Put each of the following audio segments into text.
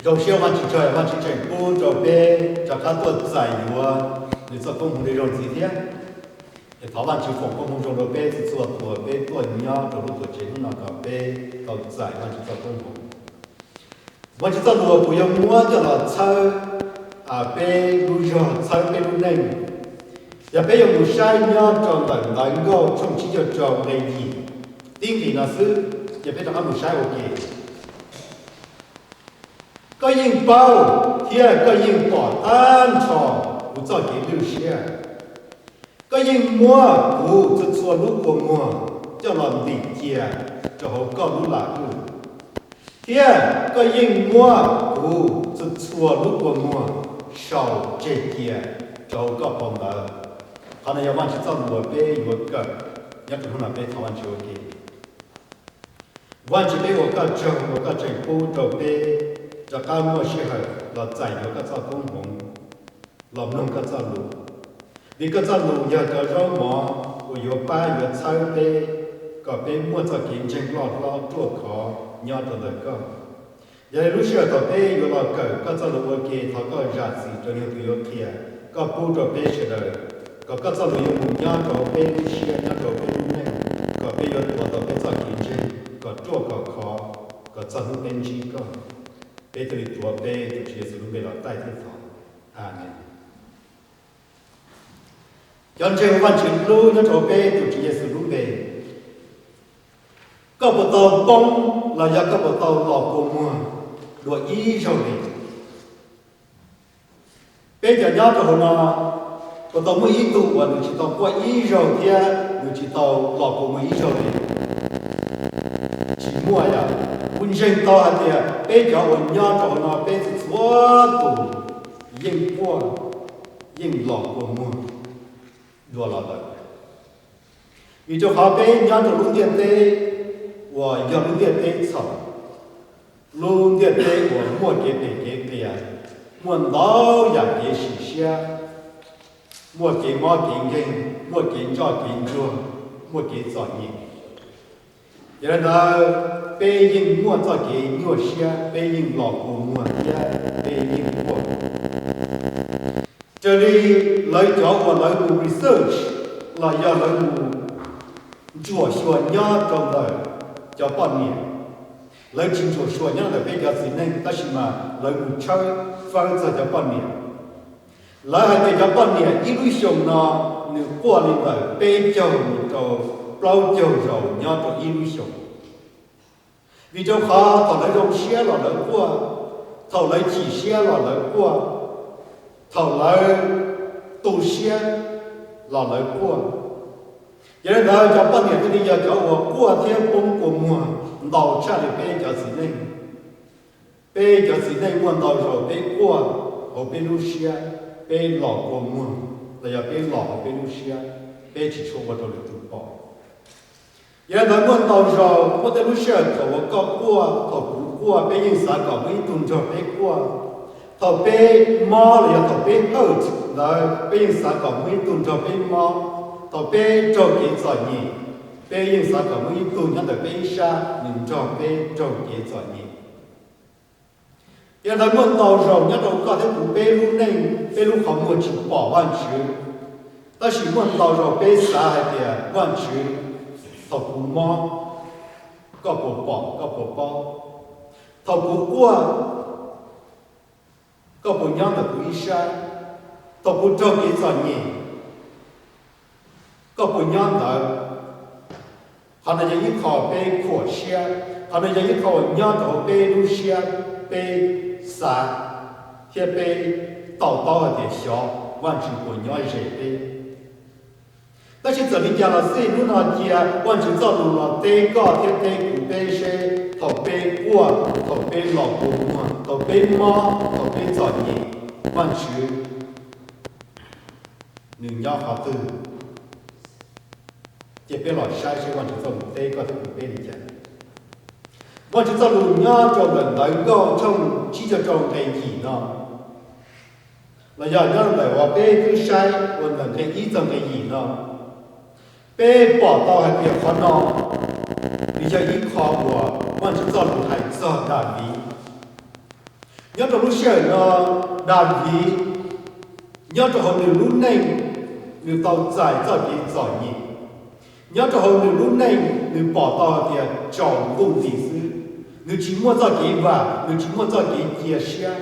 Zoo siab Vajtswv tsaug, Vajtswv tseem pub rau peb rov qab tuaj txais yuav nws txoj koob hmoov li zoo ntxiv thiab. Es thov Vajtswv foom koob hmoov zoo rau peb txhua txhua tus uas peb tuaj nyob rau lub tuam tsev hnub no kom peb tau txais Vajtswv txoj koob hmoov. Vajtswv txoj lus uas kuv yuav muab coj los txhawb peb lub zog, txhawb peb lub neej, yog peb yuav mus saib nyob rau ntawm Ntawv Nkauj tshooj tsib caug rau nqe yim tib nqis no xwb, ces peb rov qab mus saib ua ke. Koj yeej paub thiab koj yeej pom tag nrho kuv txoj kev lwj siab. Koj yeej muab kuv txhua txhua lub kua muag coj los ntim cia rau hauv koj lub lam kuj, thiab koj yeej muab kuv txhua txhua lub kua muag sau tseg cia rau hauv koj phau ntawv. Qhov no yog Vajtswv txoj lus uas peb yuav kawm nyob rau hnub no peb thov Vajtswv ua ke. Vajtswv, peb ua koj tsaug uas koj tseem pub rau peb rov qab muaj sij hawm los txais yuav koj txoj koob hmoov, los mloog koj txoj lus. Vim koj txoj lus yog cov zaub mov uas yuav pab yuav txhawb peb kom peb muaj txoj kev ntseeg loj hlob ruaj khov nyob rau ntawm koj. Yog li lub sij hawm thaum peb yuav los kawm koj txoj lus ua ke, thov koj zam txim rau yog tus yuav qhia, koj pub rau peb sawv daws, kom koj txoj lus yuav mus nyob rau peb lub siab, nyob rau peb lub neej, kom peb yuav tuav tau peb txoj kev ntseeg kom ruaj kom khov, kom txog hnub peb ntsib koj. Peb thiaj li tuav peb tus Tswv Yexus lub npe los taij thiab thov. Amees. Cov ntseeg Vajtswv hlub nyob rau peb tus Tswv Yexus lub npe, koj puas tau poob los yog koj puas tau los kua muag dua ib zaug li? Peb cov nyob rau hauv no, puas tau muaj ib tug uas nws tsis tau quaj ib zaug thiab nws tsis tau los kua muag ib zaug li? Tsis muaj yom. Kuv ntseeg tau hais tias peb cov uas nyob rau hauv no peb txhua txhua tus yeej quaj, yeej los kua muag dua los lawm. Vim rau qhov peb nyob rau lub ntiaj teb uas yog lub ntiaj teb txhaum, lub ntiaj teb uas muaj kev phem kev qias, muaj ntau yam kev sim siab, muaj kev mob kev nkeeg, muaj kev ntsoj kev ntsuag, muaj kev txom nyem. Yog li ntawd, peb yeej muaj txoj kev nyuaj siab, peb yeej los kua muag thiab peb yeej quaj. Raws li lawv cov uas lawv mus research los yog lawv mus ntsuam xyuas nyob rau ntawm cov poj niam, lawv tsis ntsuam xyuas nyob ntawm peb cov txiv neej tab sis mas lawv mus tshawb fawb txog cov poj niam. Lawv hais tias cov poj niam ib lub xyoos no nws quaj li ntawm peb caug mus rau plaub caug zaus nyob rau ib lub xyoos. Vim rau qhov thaum lawv zoo siab los lawv quaj, thaum lawv chim siab los lawv quaj, thaum lawv tu siab los lawv quaj. Yog li ntawd cov poj niam thiaj li yog cov uas quaj thiab poob kua muag ntau tshaj li peb cov txiv neej. Peb cov txiv neej muaj ntau zaus peb quaj hauv peb lub siab, peb los kua muag, los yog peb los hauv peb lub siab, peb tsis tshua ua rau lwm tus pom. Yog li ntawd muaj ntau zaus muaj tej lub sij hawm thaum uas koj quaj, thaum kuv quaj, peb yeej xav kom muaj ib tug nrog peb quaj. Thaum peb mob los yog thaum peb hurt ntawd, peb yeej xav kom muaj ib tug nrog peb mob. Thaum peb raug kev txom nyem, peb yeej xav kom muaj ib tug nyob ntawm peb ib sab nws nrog peb raug kev txom nyem. Yog li ntawd muaj ntau zaus nyob rau koj thiab kuv peb lub neej, peb lub qhov muag tsis pom Vajtswv, tab sis muaj ntau zaus peb xav hais tias Vajtswv, thaum kuv mob, koj puas pom koj puas paub? Thaum kuv quaj, koj puas nyob ntawm kuv ib sab? Thaum kuv raug kev txom nyem, koj puas nyob ntawd? Qhov no yog ib qho peb khuam siab, qhov no yog ib qho uas nyob rau hauv peb lub siab, peb xav thiab peb to taub hais tias xyov Vajtswv puas nyob ze peb. Tab sis txawm li cas los xij, hnub no cia Vajtswv txoj lus los teb koj thiab teb kuv peb seb thaum peb quaj, thaum peb los kua muag, thaum peb mob, thaum peb txom nyem, Vajtswv nws nyob qhov twg? Cia peb los saib seb Vajtswv txoj lus teb koj thiab kuv peb li cas. Vajtswv txoj lus nyob rau ntawm Ntawv Nkauj tshooj tsib caug rau nqe yim no, los yog nyob ntawm uas peb twb saib uas ntawm nqe ib txog nqe yim no, peb pom tau hais tias qhov no nws yog ib qho uas Vajtswv txoj lus hais txog Daviv. Nyob rau lub sij hawm no, Daviv nyob rau hauv nws lub neej, nws tau txais txoj kev txom nyem. Nyob rau hauv nws lub neej, nws pom tau hais tias tsaus ntuj nti xwb. Nws tsis muaj txoj kev vam, nws tsis muaj txoj kev cia siab.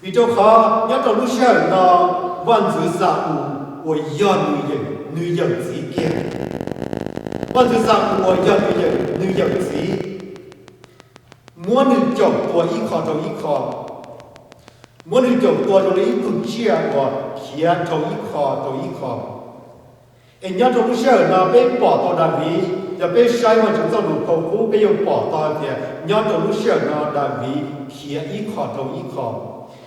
Vim rau qhov nyob rau lub sij hawm no, vaj ntxwv Xa-ules uas yog nws yawm, nws yawm txiv kiag, vaj ntxwv Xa-ules uas yog nws yawm, nws yawm txiv, muab nws caum tua ib qho rau ib qho, muab nws caum tua zoo li ib tug tsiaj uas khiav rau ib qho rau ib qho. Es nyob rau lub sij hawm no peb pom tau Daviv, yog peb saib Vaj ntxwv txoj lus phau qub peb yuav pom tau hais tias nyob rau lub sij hawm no Daviv khiav ib qho rau ib qho.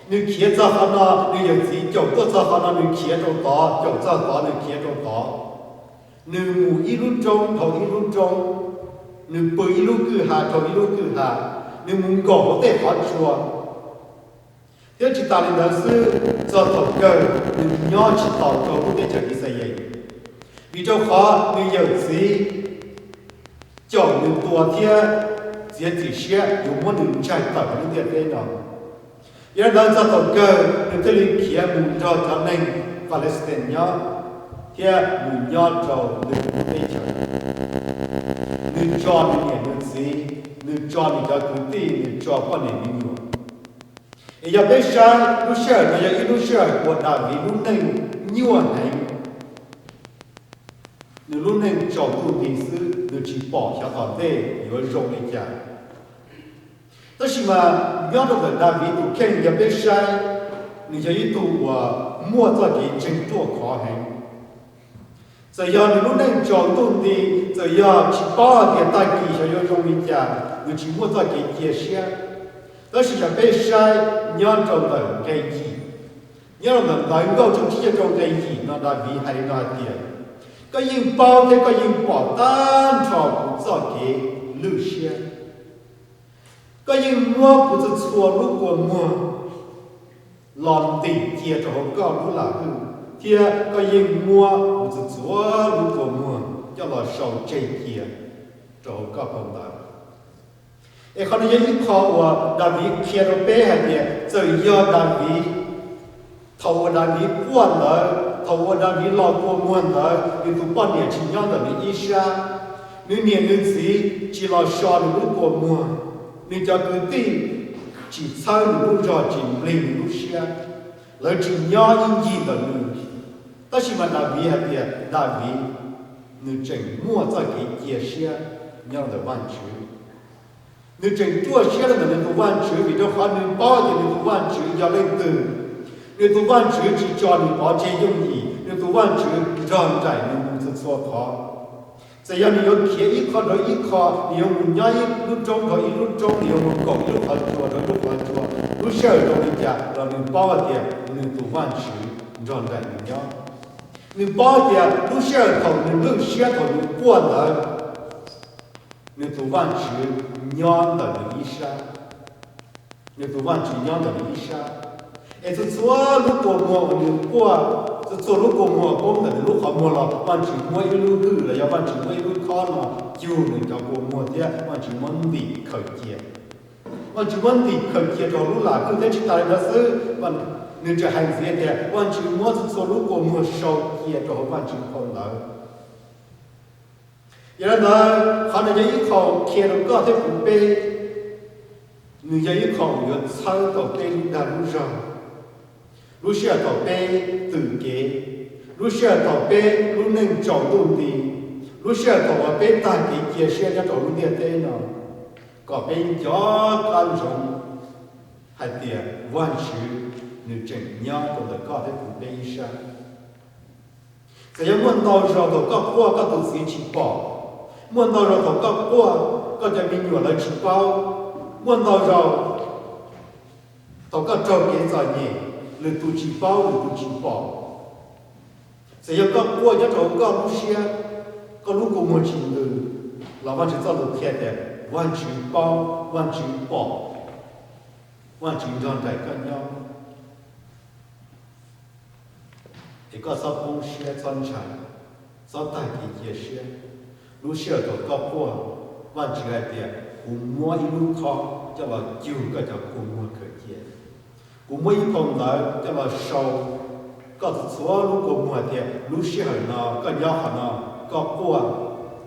Nws khiav txog qhov no, nws yawm txiv caum tuaj txog qhov no, nws khiav rau tod, caum txog tod, nws khiav rau tod. Nws mus ib lub roob dhau ib lub roob, nws pw ib lub kwj ha dhau ib lub kwj ha, nws mus nkaum hauv tej qhov tsua. Thiab tsis tas li ntawd xwb, txog thaum kawg nws nyob tsis tau rau lub teb chaws Yixalayees, vim rau qhov nws yawm txiv caum nws tua thiab txiav txim siab yuav muab nws ntsaig tawm hauv lub ntiaj teb no. Yog li ntawd txog thaum kawg nws thiaj li khiav mus nrog cov neeg Palestine nyob, thiab mus nyob rau lwm lub teb chaws. Nws tso nws niam nws txiv, nws tso nws cov kwv tij, nws tso poj niam me nyuam. Es yog peb saib lub sij hawm no yog ib lub sij hawm uas Daviv lub neej nyuaj heev. Nws lub neej tsaus ntuj nti xwb, nws tsis pom xyov tom ntej yuav zoo li cas. Tab sis mas nyob rau ntawm Daviv tus kheej yog peb saib, nws yog ib tug uas muaj txoj kev ntseeg ruaj khov heev. Txawm yog nws lub neej tsaus ntuj nti, txawm yog tsis paub hais tias tag kis xyov yuav zoo li cas, nws tsis muaj txoj kev cia siab. Tab sis yog peb saib nyob rau ntawm nqe yim, nyob rau ntawm Ntawv Nkauj tshooj tsib caug rau nqe yim no Daviv hais li no hais tias, koj yeej paub thiab koj yeej pom tag nrho kuv txoj kev lwj siab. Koj yeej muab kuv txhua txhua lub kua muag los ntim cia rau hauv koj lub lam hwj, thiab koj yeej muab kuv txhua txhua lub kua muag coj los sau tseg cia rau hauv koj phau ntawv. Es qhov no yog ib qho uas Daviv qhia rau peb hais tias txawm yog Daviv, thaum uas Daviv quaj ntawd, thaum uas Daviv los kua muag ntawd, nws tus poj niam tsis nyob ntawm nws ib sab, nws niam nws txiv tsis los so nws lub kua muag, nws cov kwv tij tsis txhawb nws lub zog, tsis nplig nws lub siab, lawv tsis nyob ib ncig ntawm nws. Tab sis mas Daviv hais tias Daviv nws tseem muaj txoj kev cia siab nyob ntawm Vajtswv. Nws tseem ruaj siab rau ntawm nws tus Vajtswv vim rau qhov nws paub tias nws tus Vajtswv yog leej twg. Nws tus Vajtswv tsis tso nws pov tseg yooj yim, nws tus Vajtswv nrog nraim nws mus txhua txhua qhov. Txawm yog nws yuav khiav ib qho rau ib qho, nws yuav mus nyob ib lub roob rau ib lub roob, nws yuav mus nkaum ib lub qhov tsua rau ib lub qhov tsua, lub sij hawm zoo li cas los nws paub hais tias nws tus Vajtswv nrog nraim nws nyob. Nws paub tias lub sij hawm thaum nws lwj siab, thaum nws quaj ntawd, nws tus Vajtswv nyob ntawm nws ib sab. Nws tus Vajtswv nyob ntawm nws ib sab. Es txhua txhua lub kua muag uas nws quaj, txhua txhua lub kua muag poob ntawm nws lub qhov muag los Vajtswv muab ib lub hwj los yog Vajtswv muab ib lub khob no cug nws cov kua muag thiab Vajtswv muab ntim khaws cia. Vajtswv muab ntim khaws cia rau lub lam hwj thiab tsis tas li ntawd xwb, nws tseem hais ntxiv tias Vajtswv muab txhua txhua lub kua muag sau cia rau hauv Vajtswv phau ntawv. Yog li ntawd qhov no yog ib qho qhia rau koj thiab kuv peb, nws yog ib qho uas yuav txhawb tau peb lub dag lub zog. Lub sij hawm thaum peb twm kev, lub sij hawm thaum peb lub neej tsaus ntuj nti, lub sij hawm thaum uas peb tag kev cia siab nyob rau lub ntiaj teb no, kom peb nco qab ntsoov hais tias Vajtswv nws tseem nyob rau ntawm koj thiab kuv peb ib sab. Txawm yog muaj ntau zaus thaum koj quaj koj tus txiv tsis pom, muaj ntau zaus thaum koj quaj koj cov me nyuam lawv tsis paub, muaj ntau zaus thaum koj raug kev txom nyem, lwm tus tsis paub lwm tus tsis pom. Txawm yog koj quaj nyob rau koj lub siab, koj lub kua muag tsis ntws, los Vajtswv txoj lus qhia tias Vajtswv paub, Vajtswv pom, Vajtswv nrog nraim koj nyob. Es koj txhob poob siab txhob ntshai, txhob tag kev cia siab. Lub sij hawm thaum koj quaj, Vajtswv hais tias kuv muab ib lub khob coj los cug koj cov kua muag khaws cia. Kuv muab ib phau ntawv coj los sau koj txhua lub kua muag tias lub sij hawm no koj nyob qhov no, koj quaj,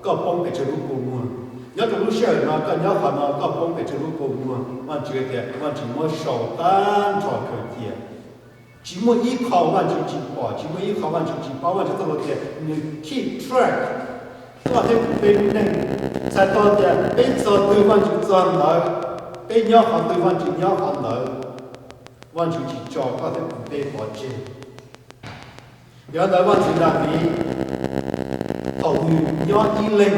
koj poob pes tsawg lub kua muag. Nyob rau lub sij hawm no koj nyob qhov no, koj poob pes tsawg lub kua muag. Vajtswv tias Vajtswv muab sau tag nrho khaws cia. Tsis muaj ib qho Vajtswv tsis pom, tsis muaj ib qho Vajtswv tsis paub. Vajtswv txoj lus tias nws keep track koj thiab kuv peb lub neej. Txhais tau tias peb txog twg Vajtswv txog ntawd, peb nyob qhov twg Vajtswv nyob qhov ntawd. Vajtswv tsis tso koj thiab kuv peb pov tseg. Yog li ntawd Vajtswv Daviv, thaum nws nyob ib leeg,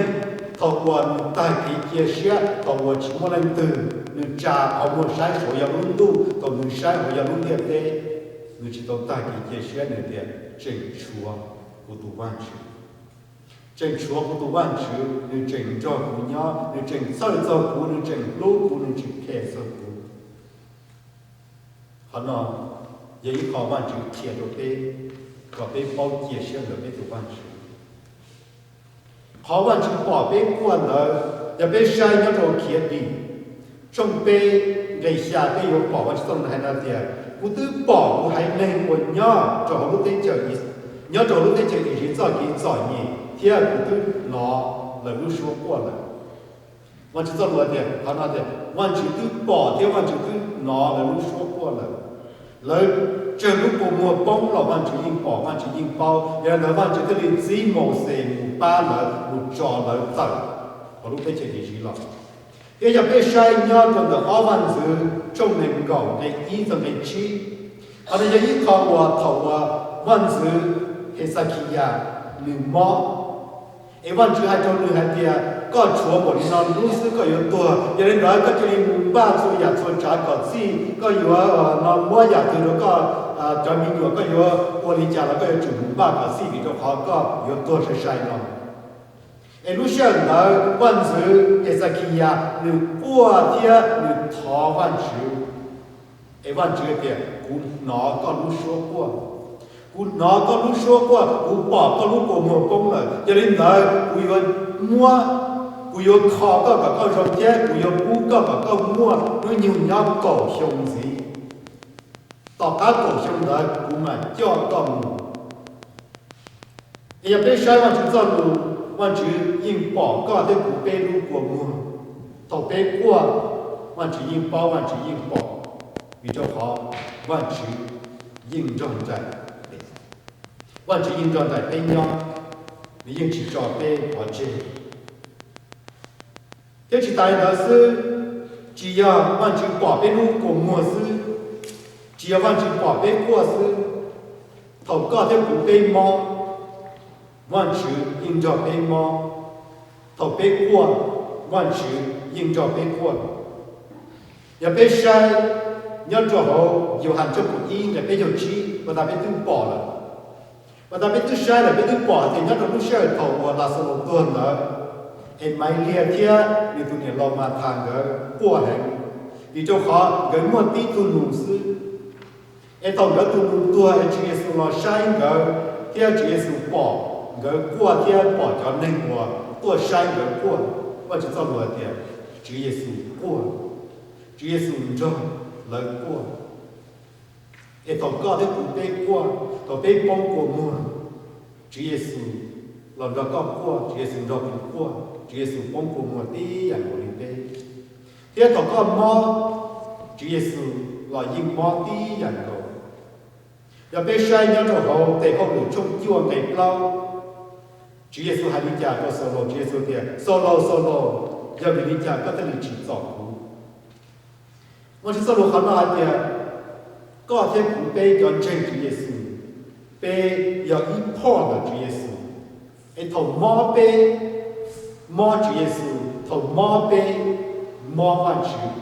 thaum uas nws tag kev cia siab, thaum uas tsis muaj leej twg, nws tsa qhov muag saib saum yog lub ntuj, thaum nws saib hauv yog lub ntiaj teb, nws tsis tau tag kev cia siab, nws tias tseem tshuav kuv tus Vajtswv. Tseem tshuav kuv tus Vajtswv, nws tseem nrog kuv nyob, nws tseem txhawj txog kuv, nws tseem hlub kuv, nws tseem phem txog kuv. Qhov no yog ib qho Vajtswv qhia rau peb, kom peb paub cia siab ntawm peb tus Vajtswv. Qhov Vajtswv pom peb quaj ntawd, yog peb saib nyob rau Khiav Dim tshooj peb nqe xya, peb yuav pom Vajtswv txoj lus hais no tias, kuv twb pom kuv haiv neeg uas nyob rau hauv lub teb chaws, nyob rau lub teb chaws Iziv txoj kev txom nyem, thiab kuv twb hnov lawv lub suab quaj lawm. Vajtswv txoj lus tias, qhov no tias Vajtswv twb pom thiab Vajtswv twb hnov lawv lub suab quaj lawm. Lawv tsawg lub kua muag poob los Vajtswv yeej pom, Vajtswv yeej paub. Yog li ntawd Vajtswv thiaj li txib Mauxes mus pab lawv, mus tso lawv tawm hauv lub teb chaws Iziv los. Thiab yog peb saib nyob rau ntawm ob Vaj ntxwv tshooj nees nkaum nqe ib txog nqe tsib, qhov no yog ib qho uas thaum uas Vaj ntxwv Hexakhiyas nws mob, es Vajtswv hais rau nws hais tias, koj tshuav npaum li no hnub xwb koj yuav tuag, yog li ntawd koj cia li mus npaj txhua yam txhua tsav kom txhij, koj yuav no muab yam twg rau koj cov me nyuam, koj yuav ua li cas los koj yuav tsum mus npaj kom txhij, vim rau qhov koj yuav tuag sai sai no. Es lub sij hawm ntawd Vaj ntxwv Hexakhiyas nws quaj thiab nws thov Vajtswv. Es Vajtswv tias, kuv hnov koj lub suab quaj, kuv hnov koj lub suab quaj, kuv pom koj lub kua muag poob lawm. Yog li ntawd kuv yuav muab, kuv yuav kho koj kom koj zoo thiab kuv yuav pub koj kom koj muaj hnub nyoog nyob kaum xyoo ntxiv. Tom qab kaum xyoo ntawd kuv mam coj koj mus. Es yog peb saib Vajtswv txoj lus, Vajtswv yeej pom koj thiab kuv peb lub kua muag. Thaum peb quaj, Vajtswv yeej paub, Vajtswv yeej pom, vim rau qhov Vajtswv yeej nrog nraim, Vajtswv yeej nrog nraim peb nyob, nws yeej tsis tso peb pov tseg. Thiab tsis tas li ntawd xwb, tsis yog Vajtswv pom peb lub kua muag xwb, tsis yog Vajtswv pom peb quaj xwb. Thaum koj thiab kuv peb mob, Vajtswv yeej nrog peb mob. Thaum peb quaj, Vajtswv yeej nrog peb quaj. Yog peb saib nyob rau hauv Yauhas tshooj kaum ib nqe peb caug tsib, uas tas peb twb pom lawm, uas tas peb twb saib lawm, peb twb pom tias nyob rau lub sij hawm thaum uas Laxalus tuag ntawd, es Maivliag thiab nws tus niam laus Mathas nkawd quaj heev, vim rau qhov nkawd muaj tib tug nus xwb. Es thaum nkawd tus nus tuag es Tswv Yexus los saib nkawd, thiab Tswv Yexus pom nkawd quaj thiab pom cov neeg uas tuaj saib nkawd quaj, Vajtswv txoj lus hais tias Tswv Yexus quaj, Tswv Yexus nrog lawv quaj. Es thaum koj thiab kuv peb quaj, thaum peb poob kua muag, Tswv Yexus los nrog koj quaj, Tswv Yexus nrog kuv quaj, Tswv Yexus poob kua muag tib yam nkaus li peb. Thiab thaum koj mob, Tswv Yexus los yeej mob tib yam nkaus. Yog peb saib nyob rau hauv Tes Hauj Lwm tshooj cuaj nqe plaub, Tswv Yexus hais li cas rau Xaulaus? Tswv Yexus tias, Xaulaus, Xaulaus, yog vim li cas koj thiaj li tsim txom kuv? Vajtswv txoj lus qhov no hais tias koj thiab kuv peb cov ntseeg Tswv Yexus, peb yog ib part ntawm Tswv Yexus. Es thaum mob peb mob Tswv Yexus, thaum mob peb mob Vajtswv.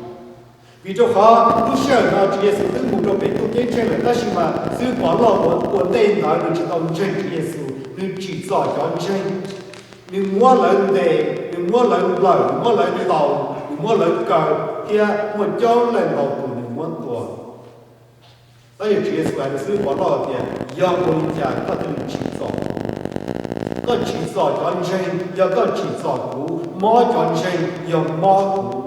Vim rau qhov lub sij hawm no Tswv Yexus twb mus rau pem ntuj ceeb tsheej lawm, tab sis mas xib hwb Pov Lauj ua ntej ntawd nws tsis tau ntseeg Tswv Yexus, nws tsim txom cov ntseeg. Nws muab lawv ntes, nws muab lawv nplawm, nws muab lawv ntaus, nws muab lawv kaw, thiab muaj coob leej ntau tus nws muab tua. Tab sis Tswv Yexus hais rau xib hwb Pov Lauj tias, yog ua li cas koj thiaj li tsim txom kuv? Koj tsim txom cov ntseeg, yog koj tsim txom kuv, mob cov ntseeg, yog mob kuv.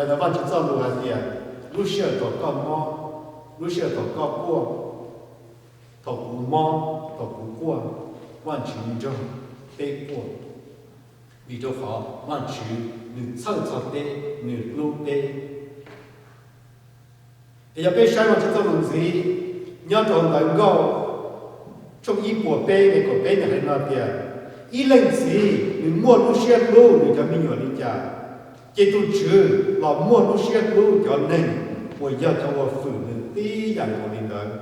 Yog li ntawd Vajtswv txoj lus hais tias, lub sij hawm thaum koj mob, lub sij hawm thaum koj quaj, thaum kuv mob, thaum kuv quaj, Vajtswv nrog peb quaj, vim rau qhov Vajtswv nws txhawj txog peb, nws hlub peb. Es yog peb saib Vajtswv txoj lus ntxiv nyob rau ntawv Nkauj tshooj ib puas peb nqe kaum peb nws hais no tias, ib leej txiv nws muaj lub siab hlub nws cov me nyuam li cas, ces tus Tswv los muaj lub siab hlub cov neeg uas yog cov uas fwm nws tib yam nkaus li ntawd.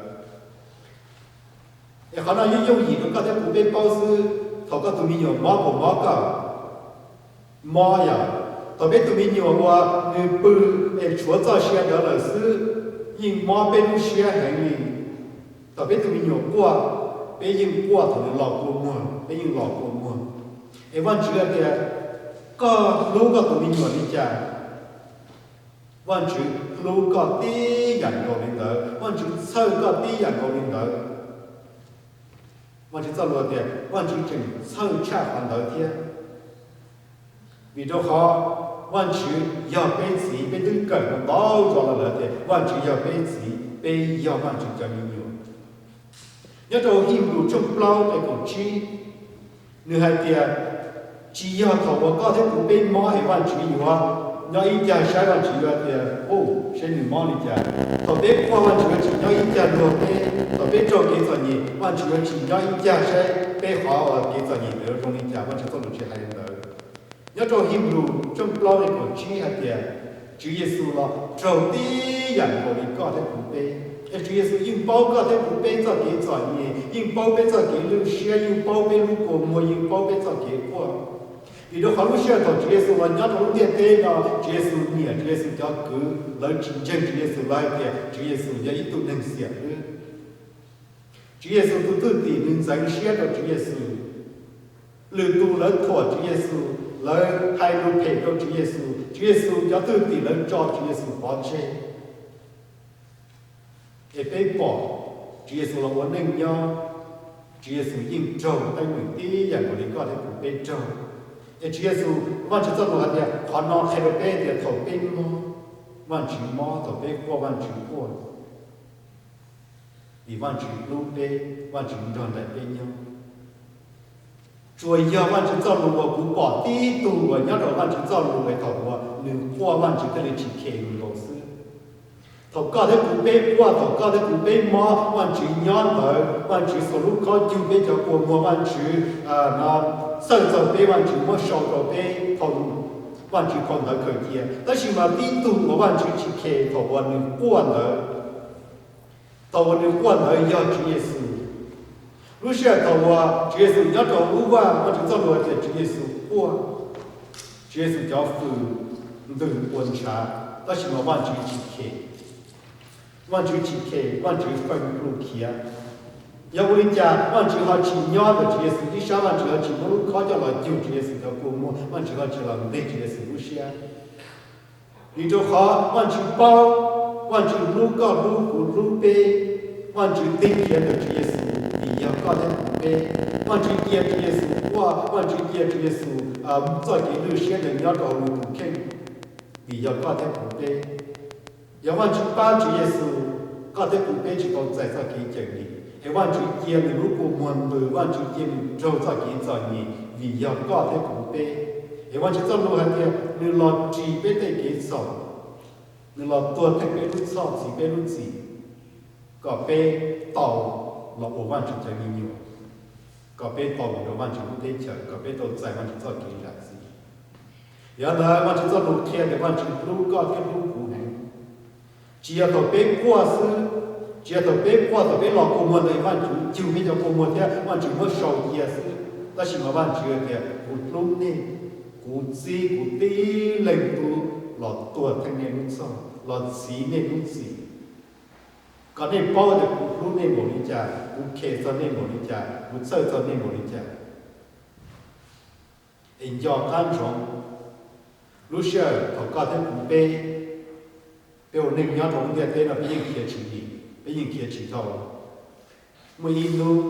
Es qhov no yeej yooj yim rau koj thiab kuv peb paub xwb. Thaum koj tus me nyuam mob puas mob koj? Mob yom. Thaum peb tus me nyuam uas nws pw es tshuav txoj sia ntawd lawm xwb, yeej mob peb lub siab heev li. Thaum peb tus me nyuam quaj, peb yeej quaj, thaum nws los kua muag peb yeej los kua muag. Es Vajtswv hais tias, koj hlub koj tus me nyuam li cas? Vajtswv hlub koj tib yam nkaus li ntawd, Vajtswv txhawj koj tib yam nkaus li ntawd. Vajtswv txoj lus tias Vajtswv tseem txhawj tshaj qhov ntawd thiab. Vim rau qhov Vajtswv yog peb txiv, peb twb kawm ntau zaus los lawm tias Vajtswv yog peb txiv, peb yog Vajtswv cov me nyuam. Nyob rau Hebrews tshooj plaub nqe kaum tsib, nws hais tias, tsis yog thaum uas koj thiab kuv peb mob es Vajtswv yuav nyob ib cag saib, Vajtswv yuav tias, u, saib nws mob li cas. Thaum peb quaj Vajtswv yuav tsis nyob ib cag luag peb, thaum peb raug kev txom nyem Vajtswv yuav tsis nyob ib cag saib peb qhov uas kev txom nyem ntawd zoo li cas, Vajtswv txoj lus tsis hais li ntawd. Nyob rau Hebrews tshooj plaub nqe kaum tsib hais tias, Tswv Yexus los raug tib yam nkaus li koj thiab kuv peb, es Tswv Yexus yeej paub koj thiab kuv peb txoj kev txom nyem, yeej paub peb txoj kev lwj siab, yeej paub peb lub kua muag, yeej paub peb txoj kev quaj. Vim rau qhov lub sij hawm thaum Tswv Yexus los nyob rau lub ntiaj teb no, Tswv Yexus niam, Tswv Yexus cov kwv lawv tsis ntseeg Tswv Yexus, lawv hais tias Tswv Yexus yog ib tug neeg xiam xwb. Tswv Yexus tus thwj tim nws ntxeev siab rau Tswv Yexus, lwm tus lawv thuam Tswv Yexus, lawv hais lus phem rau Tswv Yexus, Tswv Yexus cov thwj tim lawv tso Tswv Yexus pov tseg. Es peb pom Tswv Yexus los ua neej nyob, Tswv Yexus yeej raug teeb meem tib yam nkaus li koj thiab kuv peb raug. Es Tswv Yexus, Vajtswv txoj lus hais tias qhov no qhia rau peb tias thaum peb mob, Vajtswv mob, thaum peb quaj Vajtswv quaj. Vim Vajtswv hlub peb, Vajtswv nrog nraim peb nyob. Tsuas yog Vajtswv txoj lus uas kuv pom tib tug uas nyob rau Vajtswv txoj lus es thaum uas nws quaj Vajtswv thiaj li tsis khes nkaus xwb. Thaum koj thiab kuv peb quaj, thaum koj thiab kuv peb mob, Vajtswv nyob ntawd, Vajtswv xuas lub khob cug peb cov kua muag, Vajtswv txhawj txog peb, Vajtswv muab sau rau peb, Vajtswv phau ntawv khaws cia. Tab sis mas tib tug uas Vajtswv tsis khes thaum uas nws quaj ntawd, thaum uas nws quaj ntawd yog Tswv Yexus. Lub sij hawm thaum uas Tswv Yexus nyob rau lub vaj, Vajtswv txoj lus tias Tswv Yexus quaj, Tswv Yexus cov fwm ntws ua ntshav, tab sis mas Vajtswv tsis khes. Vajtswv tsis khes, Vajtswv feem plum khiav. Yog ua li cas Vajtswv ho tsis nyob ntawm Tswv Yexus ib sab, Vajtswv ho tsis muab lub khob coj los cug Tswv Yexus cov kua muag, Vajtswv ho tsis los nteg Tswv Yexus lub siab? Vim rau qhov Vajtswv paub, Vajtswv hlub koj hlub kuv hlub peb, Vajtswv tig khiav ntawm Tswv Yexus vim yog koj thiab kuv peb. Vajtswv cia Tswv Yexus quaj, Vajtswv cia Tswv Yexus txoj kev lwj siab ntawd nyob rau hauv nws tus kheej vim yog koj thiab kuv peb. Yog Vajtswv pab Tswv Yexus, koj thiab kuv peb tsis tau txais txoj kev cawm dim. Es Vajtswv cia nws lub kua muag ntws, Vajtswv cia nws raug txoj kev txom nyem vim yog koj thiab kuv peb. Es Vajtswv txoj lus hais tias nws los ris peb tej kev txhaum, nws los tuag theej peb lub txhoj, txhiv peb lub txim, kom peb tau los ua Vajtswv cov me nyuam, kom peb tau los rau Vajtswv lub teb chaws, kom peb tau txais Vajtswv txoj kev zam txim. Yog li ntawd Vajtswv txoj lus qhia tias Vajtswv hlub koj thiab hlub kuv heev. Tsis yog thaum peb quaj xwb, tsis yog thaum peb quaj, thaum peb los kua muag ntawd Vajtswv cug peb cov kua muag thiab Vajtswv muab sau cia xwb. Tab sis mas Vajtswv tias kuv hlub nej, kuv txib kuv tib leeg tub los tuag theej nej lub txhoj, los txhiv nej lub txim, kom nej paub tias kuv hlub nej npaum li cas, kuv khes txog nej npaum li cas, kuv txhawj txog nej npaum li cas. Es nco qab ntsoov, lub sij hawm thaum koj thiab kuv peb, peb ua neej nyob rau lub ntiaj teb no peb yeej khiav tsis dim, peb yeej khiav tsis dhau. Muaj ib hnub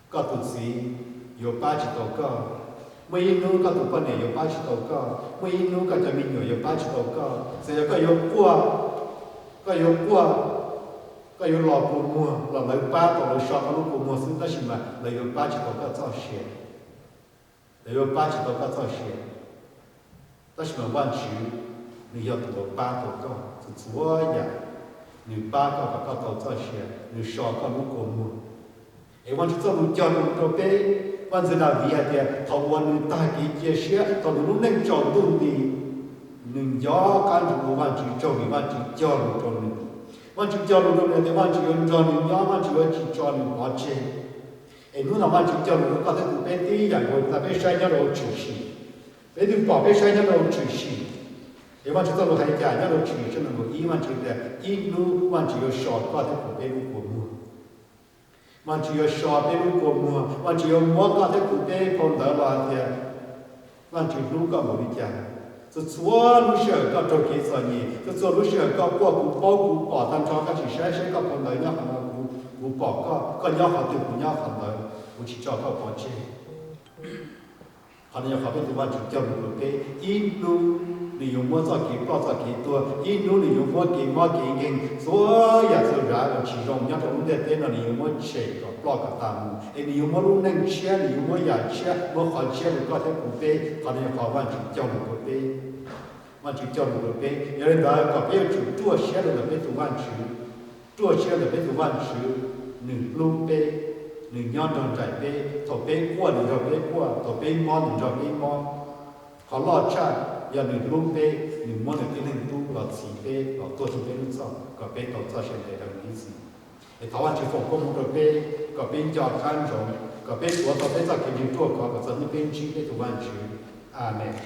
koj tus txiv yuav pab tsis tau koj, Muaj ib hnub koj tus poj niam yuav pab tsis tau koj, muaj ib hnub koj cov me nyuam yuav pab tsis tau koj. Txawm yog koj yuav quaj, koj yuav quaj, koj yuav los kua muag los lawv pab tau, lawv so koj lub kua muag xwb, tab sis mas lawv yuav pab tsis tau koj txoj sia. Lawv yuav pab tsis tau koj txoj sia. Tab sis mas Vajtswv nws yog tus uas pab tau koj txhua txhua yam. Nws pab koj kom koj tau txoj sia, nws so koj lub kua muag. Es Vajtswv txoj lus cog lus rau peb, vaj ntxwv Daviv hais tias thaum uas nws tag kev cia siab, thaum nws lub neej tsaus ntuj nti, nws nco qab ntsoov ua Vajtswv tsaug vim Vajtswv cog lus rau nws. Vajtswv cog lus rau nws tias Vajtswv yuav nrog nws nyob, Vajtswv yuav tsis tso nws pov tseg. Es hnub no Vajtswv cog lus rau koj thiab kuv peb tib yam nkaus li peb saib nyob rau hauv tshwm sim. Peb twb pom peb saib nyob rau hauv tshwm sim, es Vajtswv txoj lus hais cas nyob rau tshwm sim tshooj nees nkaum ib, Vajtswv tias ib hnub Vajtswv yuav so koj thiab kuv peb lub kua muag. Vajtswv yuav so peb lub kua muag, Vajtswv yuav muab koj thiab kuv peb phau ntawv los hais tias Vajtswv hlub koj npaum li cas. Txhua txhua lub sij hawm koj raug kev txom nyem, txhua txhua lub sij hawm koj quaj, kuv paub kuv pom tag nrho, koj tsis saib saib koj phau ntawv nyob qhov no, kuv, kuv pom koj, koj nyob qhov twg kuv nyob qhov ntawd, kuv tsis tso koj pov tseg. Qhov no yog qhov peb tus Vajtswv cog lus rau peb, ib hnub nws yuav muab txoj kev ploj txoj kev tuag, ib hnub nws yuav muab kev mob kev nkeeg, txhua yam txhua zav uas tsis zoo nyob rau lub ntiaj teb no nws yuav muab tshem kom ploj kom tas mus, es nws yuav muab lub neej tshiab, nws yuav muab yam tshiab, muab qhov tshiab rau koj thiab kuv peb. Qhov no yog qhov Vajtswv cog lus rau peb. Vajtswv cog lus rau peb, yog li ntawd kom peb yuav tsum ruaj siab rau ntawm peb tus Vajtswv. Ruaj siab ntawm peb tus Vajtswv, nws hlub peb, nws nyob nrog nraim peb, thaum peb quaj nws nrog peb quaj, thaum peb mob nws nrog peb mob. Qhov loj tshaj yog nws hlub peb, nws muab nws tib leeg tub los txhiv peb los tuag rau peb lub txhoj kom peb tau txoj sia ntev dhawv mus ib txhis. Es thov Vajtswv foom koob hmoov rau peb kom peb nco qab ntsoov, kom peb tuav tau peb txoj kev ntseeg ruaj khov kom txog hnub peb ntsib peb tus Vajtswv. Amees.